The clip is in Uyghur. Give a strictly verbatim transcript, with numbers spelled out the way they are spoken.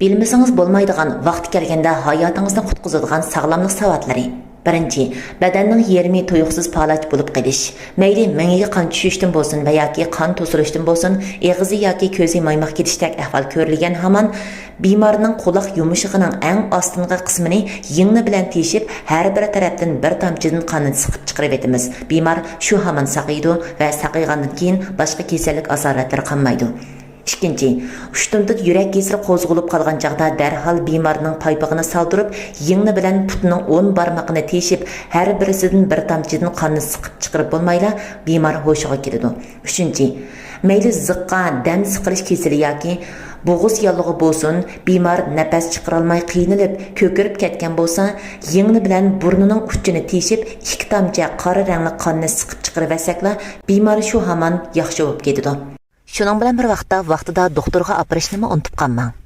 بىلمىسىڭىز بولمايدىغان، ۋاقتى كەلگەندە ھاياتىڭىزنى قۇتقۇزىدىغان ساغلاملىق ساۋاتلىرى. بىرىنچى، بەدەننىڭ يېرىمى تۇيۇقسىز پالاچ بولۇپ قېلىش. مەيلى مېڭىگە قان چۈشۈشتىن بولسۇن ۋە ياكى قان توسۇلۇشتىن بولسۇن، ئېغىزى ياكى كۆزى مايماق كېتىشتەك ئەھۋال كۆرۈلگەن ھامان، بىمارنىڭ قۇلاق يۇمشىقىنىڭ ئەڭ ئاستىنقى قىسمىنى يىڭنە بىلەن تېشىپ، ھەر بىر تەرەپتىن بىر تامچىدىن قاننى سىقىپ چىقىرىۋېتىمىز. بىمار شۇ ھامان ساقىيىدۇ ۋە ساقىيغاندىن كېيىن باشقا كېسەللىك ئاسارەتلىرى قالمايدۇ. ئىككىنچى، ئۇشتۇمتۇت يۈرەك كېسىلى قوزغىلىپ قالغان چاغدا دەرھال بىمارنىڭ پايپىقىنى سالدۇرۇپ، يىڭنە بىلەن پۇتىنىڭ ئون بارمىقىنى تېشىپ، ھەر بىرسىدىن بىر تامچىدىن قاننى سىقىپ چىقىرىپ بولمايلا، بىمار ھوشىغا كېلىدۇ. ئۈچىنچى، مەيلى زىققا، دەم سىقىلىش كېسىلى ياكى بوغۇز ياللۇغى بولسۇن، بىمار نەپەس چىقىرالماي قىينىلىپ، كۆكىرىپ كەتكەن بولسا، يىڭنە بىلەن بۇرنىنىڭ ئۇچىنى تېشىپ، ئىككى تامچە قارا رەڭلىك قاننى سىقىپ چىقىرىۋەتسەكلا، بىمار شۇ ھامان ياخشى بولۇپ كېتىدۇ. شۇنىڭ بىلەن بىر ۋاقىتتا، ۋاقتىدا دوختۇرغا ئاپىرىشنىمۇ ئۇنتۇپ قالماڭ.